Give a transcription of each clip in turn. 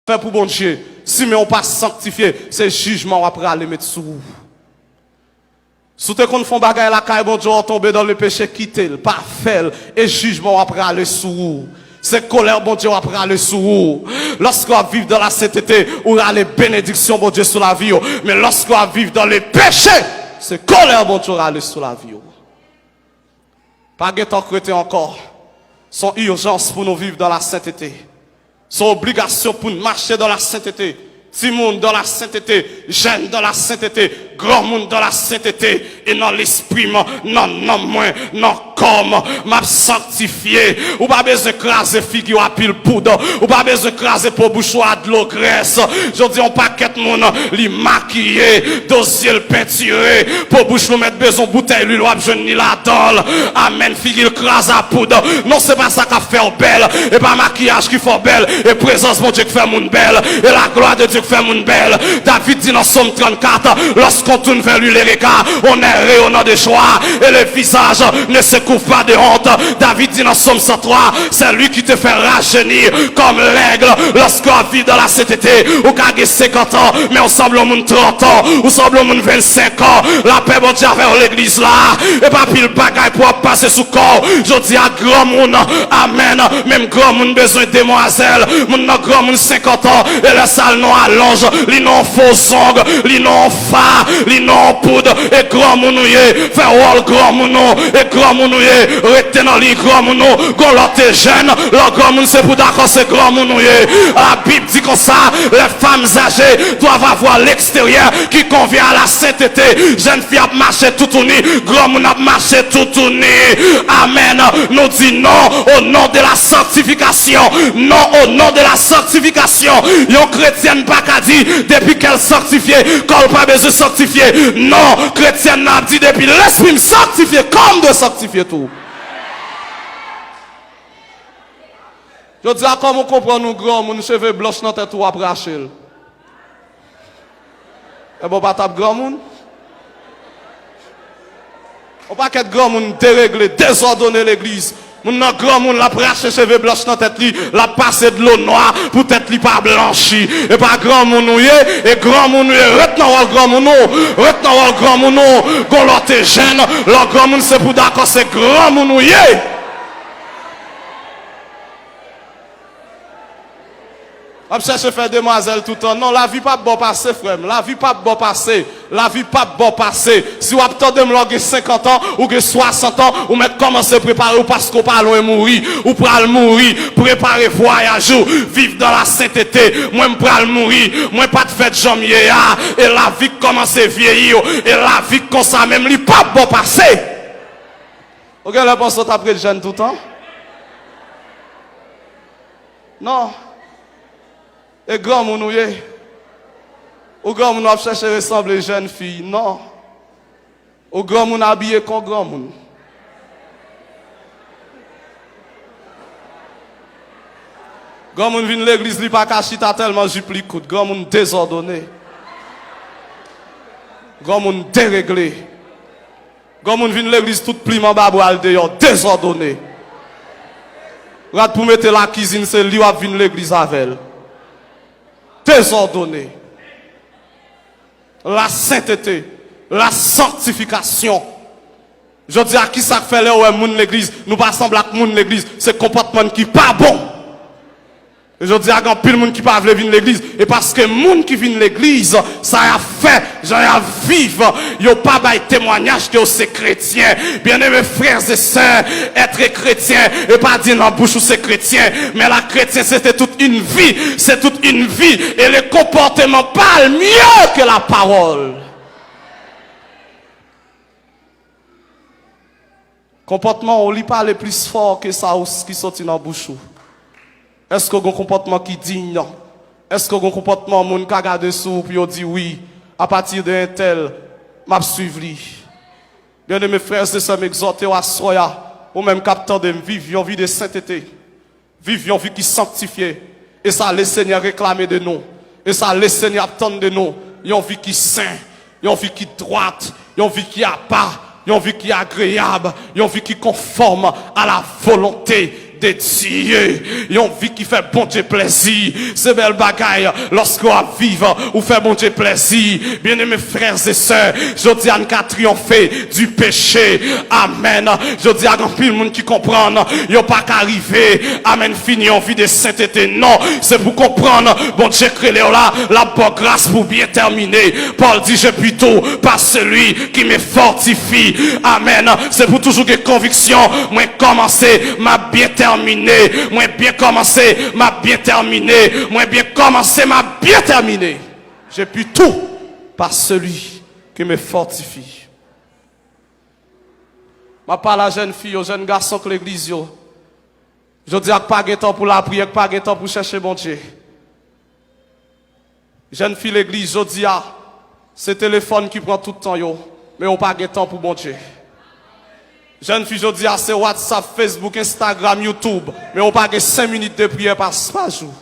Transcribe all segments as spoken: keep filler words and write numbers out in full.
fè pou Bondye, si men w pa sanktifye, se jijman w ap rale met sou ou. Si w te konn fè yon bagay lakay Bondye, w tonbe dan le peche, kite l, pa fè l, e jijman w ap rale sou ou. Se kolè Bondye w ap rale sou ou. Lòske w ap viv dan lasentete, ou rale benediksyon Bondye sou lavi w. Men lòske w ap viv dan le peche, se kolè Bondye w rale sou lavi w. Pa gen tan k rete ankò. Se yon ijans pou nou viv dan lasentete. Se yon obligasyon pou n mache dan lasentete. Timoun dan lasentete, jèn dan lasentete, granmoun dan lasentete, e nan lespri m, nan nanm mwen, nan kò m, m ap sanktifye. Ou pa bezwen kraze figi w a pil poud. Ou pa bezwen kraze po bouch ou a dlo grès. Jodi a, yon pakèt moun, li makiye, do zye l pentire, po bouch nou mèt bezwen boutèy lwil, w ap jwenn li ladan l. Amèn, figi l kraze a poud. Non, se pa sa k ap fè w bèl. E pa makiyaj ki fè w bèl. E prezans Bondye k fè moun bèl. E la gloire de Dieu k fè moun bèl. David di nan Sòm trannkat, lorsqu'on tourne vers lui les regards, on est rayonnant de joie et le visage ne se couvre pas de honte. David di nan Sòm san twa, c'est lui qui te fait rajeunir comme l'aigle. Lòske w ap viv dan lasentete, ou ka gen senkant an, men ou sanble yon moun trant an, ou sanble yon moun vennsenk an. Lapè Bondye avè w, legliz la. E pa pil bagay pou w ap pase sou kò w. Jodi a, granmoun, amèn, menm granmoun bezwen demwazèl. Moun nan granmoun senkant an, e lè sa l nan alonj, li nan fo zong, li nan fa, li nan poud, e granmoun ou ye, fè wòl granmoun ou, e granmoun ou ye, rete nan liy granmoun ou. Gon lòt te jèn, lè w granmoun se pou dakò se granmoun ou ye. Labib di konsa, les femmes âgées doivent avoir l'extérieur qui convient à la sainteté. Jèn fi ap mache toutouni, granmoun ap mache toutouni. Amèn. Nou di non au nom de la sanctification. Non au nom de la sanctification. Yon kretyèn pa ka di, depi kè l sanktifye, kò l pa bezwen sanktifye. Non, kretyèn nan ap di, depi lespri m sanktifye, kò m dwe sanktifye tou. Jodi a, kòman w konprann yon granmoun, cheve blanch nan tèt ou, w ap rache l? Ebyen, w pa t ap granmoun. Yon pakèt granmoun deregle, dezòdone legliz. Moun nan granmoun, l ap rache cheve blanch nan tèt li, l ap pase dlo nwa pou tèt li pa blanchi. E pa granmoun ou ye, e granmoun ou ye, ret nan wòl granmoun ou, ret nan wòl granmoun ou. Gon lè w te jèn, lè w granmoun se pou dakò se granmoun ou ye. W ap chèche fè demwazèl toutan. Non, lavi p ap ba w pase, frè m. Lavi p ap ba w pase. Lavi p ap ba w pase. Si w ap tande m lè w gen senkant an, ou gen swasant an, ou mèt kòmanse prepare w paske w pa lwen mouri. Ou pral mouri. Prepare vwayaj ou. Viv dans la sainteté. Mwen, m pral mouri. Mwen pa t fèt jan m ye a. E lavi k kòmanse vyeyi w. E lavi k konsa menm, li p ap ba w pase. Ou genlè panse w t ap ret jèn toutan? Non. E granmoun ou ye? Ou granmoun, w ap chèche resanble jèn fi. Non. Ou granmoun, abiye kon granmoun. Granmoun vin legliz, li pa ka chita tèlman jip li kout. Granmoun dezòdone. Granmoun deregle. Granmoun vin legliz, tout plim anba bra l deyò, dezòdone. Rad pou mete lakizin, se li w ap vin legliz avè l. Dezòdone. La sainteté, la sanctification. Jodi a, kisa k fè lè w wè moun legliz, nou pa sanble ak moun legliz, se konpòtman n ki pa bon. Jodi a, gen anpil moun ki pa vle vin legliz. E paske moun ki vin legliz, sa y ap fè, jan y ap viv, yo pa bay temwanyaj ke yo se kretyen. Bien-aimés frères et sœurs, être chrétien, e pa di nan bouch ou se kretyen, men la chrétienté, c'est toute une vie, c'est toute une vie. Et le comportement parle mieux que la parole. Konpòtman w, li pale plis fò ke sa ou, ki soti nan bouch ou. Èske w gen yon konpòtman ki diy? Èske w gen yon konpòtman moun ka gade sou ou pou yo di, "Wi, apati de entèl, m ap swiv li"? Bien-aimés frères et sœurs, m egzòte w aswè a, ou menm k ap tande m, viv yon vi de senteté. Viv yon vi ki sanktifye. E sa Lesenyè reklame de nou. E sa Lesenyè ap tann de nou. Yon vi ki sen, yon vi ki dwat, yon vi ki apa, yon vi ki agreyab, yon vi ki konfòm a la volonte de Dye, yon vi ki fè Bondye plèzi. Se bèl bagay lòske w ap viv, ou fè Bondye plèzi. Byeneme frè e sè, jodi a n ka triyonfe di peche. Amèn. Jodi a, gen anpil moun ki konprann yo pa ka rive, amèn, fini yon vi de sentete. Non, se pou konprann Bondye k rele w la, l ap ba w gras pou byen tèmine. Pòl di, je puis tout par celui qui me fortifie. Amèn. Se pou toujou gen konviksyon. Mwen kòmanse, m ap byen tèmine. Mwen byen kòmanse, m ap byen tèmine. Mwen byen kòmanse, m ap byen tèmine. Je puis tout par celui qui me fortifie. M ap pale a jèn fi yo, jèn gason k legliz yo. Jodi a k pa gen tan pou lapriyè, k pa gen tan pou chèche Bondye. Jèn fi legliz, jodi a, se telefòn ki pran tout tan yo, men yo pa gen tan pou Bondye. Jèn fi, jodi a, se WhatsApp, Facebook, Instagram, YouTube, men yo pa gen senk minit de priyè pa, pa jou.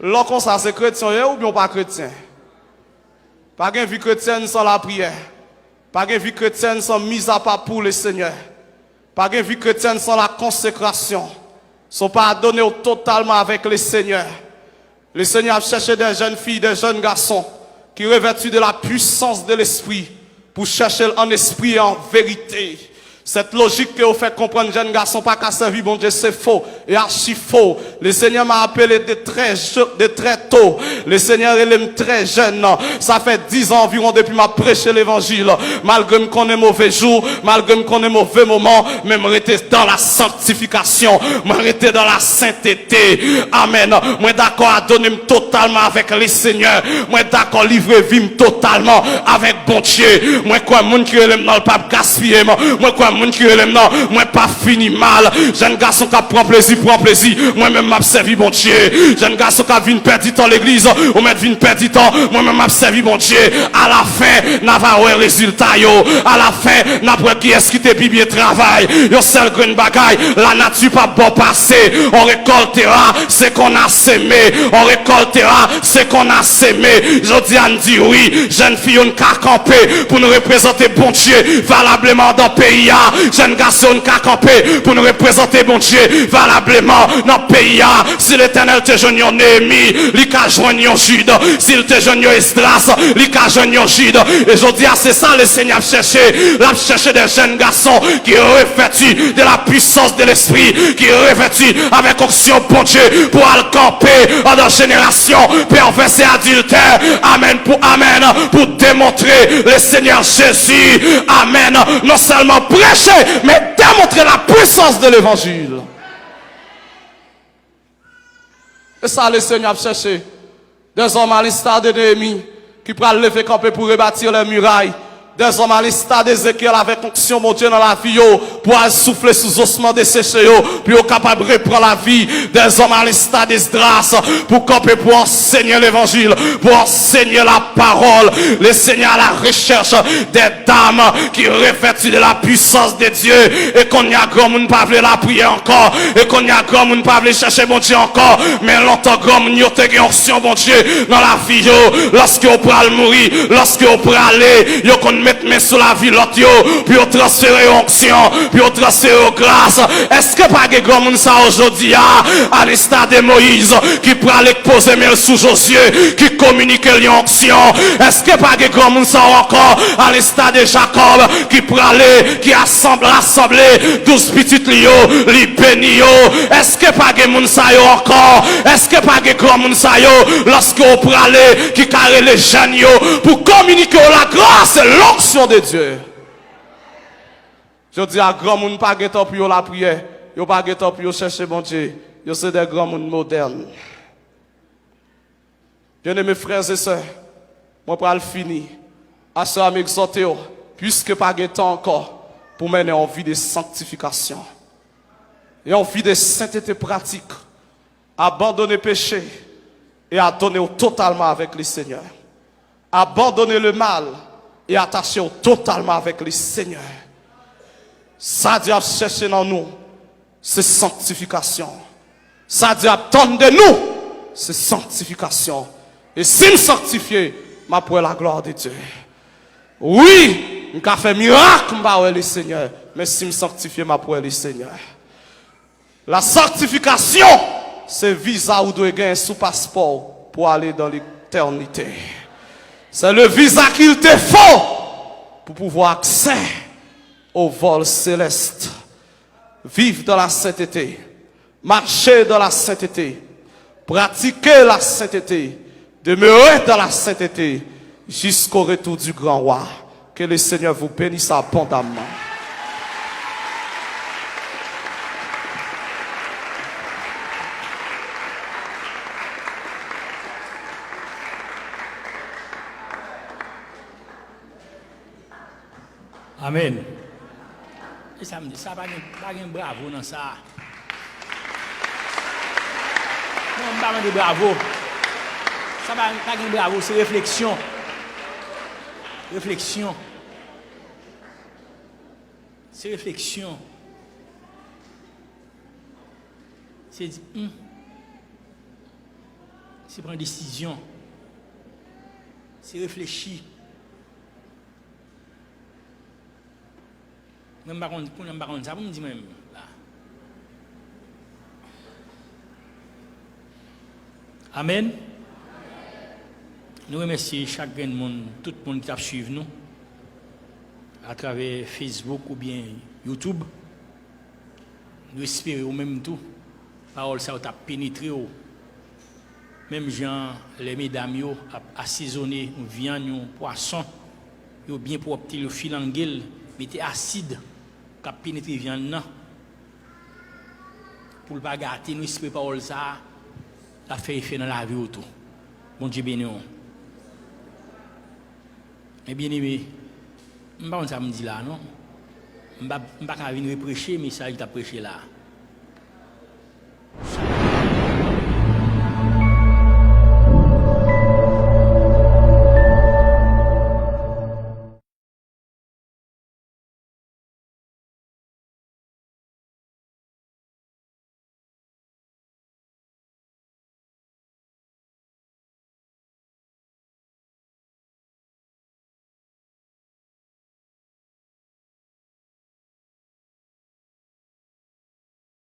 Lè w konsa, se kretyen w ye oubyen w pa kretyen? Pa gen vi kretyèn san lapriyè. Pa gen vi kretyèn san mizapa pou Lesenyè. Pa gen vi kretyèn san lakonsekrasyon. San w pa adone w totalman avèk Lesenyè. Lesenyè ap chèche de jèn fi, de jèn gason ki revèti de la puissance de l'Esprit pou chèche l an espri e an verite. Sèt lojik ke yo fè konprann jèn gason pa ka sèvi Bondye se fo e achi fo. Lesenyè m'a apele de trè je-, de trè to. Lesenyè rele m trè jèn. Sa fè diz an anviwon depi m ap preche levanjil. Malgre m konnen move jou, malgre m konnen move moman, men m rete dan la sanktifikasyon. Mwen rete dan la sentete. Amèn. Mwen dakò adone m totalman avèk Lesenyè. Mwen dakò livre vi m totalman avèk Bondye. Mwen kwè moun ki rele m nan, l p ap gaspiye m. Mwen kwè moun ki rele m nan, mwen p ap fini mal. Jèn gason k ap pran plezi, pran plezi. Mwen menm m ap sèvi Bondye. Jèn gason k ap vin pèdi tan legliz, ou mèt vin pèdi tan. Mwen menm m ap sèvi Bondye. Alafen, n a va wè rezilta yo. Alafen, n ap wè kiyès ki te pi byen travay. Yon sèl grenn bagay, lanati p ap ba w pase. On récoltera ce qu'on a semé. On récoltera ce qu'on a semé. Jodi a, n di wi. Jèn fi yo, n ka kanpe pou n reprezante Bondye valableman andan peyi a. Jèn gason yo, n ka kanpe pou n reprezante Bondye valableman nan peyi a. Si Letènèl te jwenn yon Neyemi, li ka jwenn yon Jid. Si l te jwenn yon Esdras, li ka jwenn yon Jid. E jodi a, se sa Lesenyè ap chèche. L ap chèche de jèn gason ki revèti de la puissance de l'Esprit, ki revèti avèk onksyon Bondye pou al kanpe andan jenerasyon pèvès e adiltè. Amèn pou amèn, pou demontre Lesenyè Jezi. Amèn. Non sèlman preche, men demontre la puissance de l'évangile. E sa Lesenyè ap chèche. Des hommes à l'instar de Néhémie ki pral leve kanpe pou rebâtir les murailles. Des hommes à l'instar d'Ézéchiel avèk onksyon Bondye nan lavi yo pou al soufle sou zosman deseche yo pou yo kapab repran lavi. Des hommes à l'instar d'Esdras pou kanpe pou ansenye levanjil, pou ansenye lapawòl. Lesenyè à la recherche des dames qui revêtues de la puissance de Dieu. E kounye a, granmoun pa vle lapriyè ankò. E kounye a, granmoun pa vle chèche Bondye ankò. Men lontan, granmoun yo te gen onksyon Bondye nan lavi yo. Lòske yo pral mouri, lòske yo prale, yo konn met men sou lavi lòt yo pou yo transfere yo onksyon, pou yo transfere yo gras. Èske pa gen granmoun sa yo jodi a, à l'instar de Moïse, ki prale poze men l sou Jozye, ki kominike l yon onksyon? Èske pa gen granmoun sa yo ankò, à l'instar de Jacob, ki prale, ki asanble, rasanble douz pitit li yo, li beni yo? Èske pa gen moun sa yo ankò? Èske pa gen granmoun sa yo, lòske w prale, ki ka rele jèn yo pou kominike yo la grâce et l'onction de Dieu? Jodi a, granmoun pa gen tan pou yo lapriyè, yo pa gen tan pou yo chèche Bondye, yo se de granmoun modèn. Byeneme frè e sè, mwen pral fini. Aswè a, m egzòte w, piske pa gen tan ankò pou mennen yon vi de sanktifikasyon, yon vi de sentete pratik. Abandone peche e adone w totalman avèk Lesenyè. Abandone le mal e atache w totalman avèk Lesenyè. Sa Dye ap chèche nan nou, se sanktifikasyon. Sa Dye ap tann de nou, se sanktifikasyon. E si m sanktifye, m ap wè laglwa de Dye. Wi, m ka fè mirak, m pa wè Lesenyè, men si m sanktifye, m ap wè Lesenyè. La sanctification, se viza ou dwe gen sou paspò w pou ale dans l'éternité. C'est le visa qu'il te faut pour pouvoir accès au vol céleste. Vivre dans la sainteté, marcher dans la sainteté, pratiquer la sainteté, demeurer dans la sainteté jusqu'au retour du grand roi. Que le Seigneur vous bénisse abondamment. Amèn. E sa m di, sa pa gen, pa gen bravo nan sa. Non, m pa mande bravo. Sa pa, pa gen bravo, se refleksyon. Refleksyon. Se refleksyon. Se di, hmm. Se pran desizyon. Se reflechi. Mwen, m pa konn, kounye a m pa konn sa pou m di mwen menm la. Amèn. Nou remèsye chak grenn moun, tout moun ki t ap swiv nou atravè Facebook oubyen YouTube. Nou espere ou menm tou, pawòl sa yo t ap penetre w. Menm jan lè medam yo ap asezone yon vyann, yon pwason, yo byen pwòpte l, yo filange l, mete asid k ap penetre vyann nan pou l pa gate. Nou espere pawòl sa a, l ap fè efè nan lavi w tou. Bondye beni w. Men byeneme, m pa konn sa m di la a non. M pa, m pa ka vin repreche mesaj li t ap preche la a.